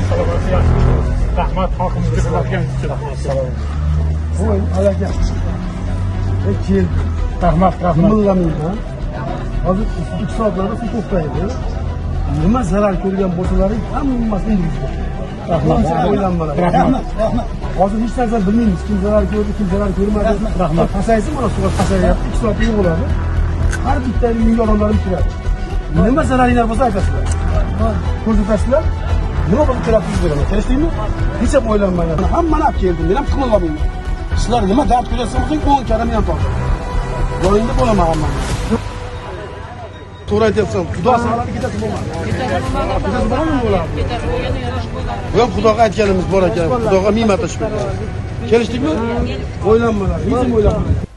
Salomatlik, yaxshi. Rahmat xalqimizga xizmat qilganingiz uchun. Voy, aka. E, keldi. Rahmat, rahmat. Qimirlamayman. Hozir 2 soatlarda suv to'xtaydi. Nima zarar ko'rgan bo'lsalaring, hammasini endirizdi. Rahmat. O'ylanmalar. Rahmat. Hozir hech narsa bilmaymiz. Kim zarar ko'rdi, kim zarar ko'rmadi. Rahmat. Pasaysin, mana suv pasayyapti. 2 soatda yo'q bo'ladi. Har bitta uyga odamlarimiz kiradi. Nima zararinglar bo'lsa aytasizlar. Ko'rsatasizlar. Nima bo'lsa to'lab beraman. Kelishdingmi? Hech ham o'ylanmagan. Hammani olib keldim. Men ham qimirlamayman. Sizlar nima dard ko'rayotgan bo'lsang, 10 karra men ham tortaman. Yoningda bo'laman hammani. To'g'ri aytyapsan. Xudo saqladi, ketasi bo'lmadi. Ketasi bo'ladimi, bo'ladi? Bu ham Xudoga aytganimiz bor ekan. Xudoga ming marta shukr. Kelishdikmi? O'ylanmalar, hech ham o'ylanmalar.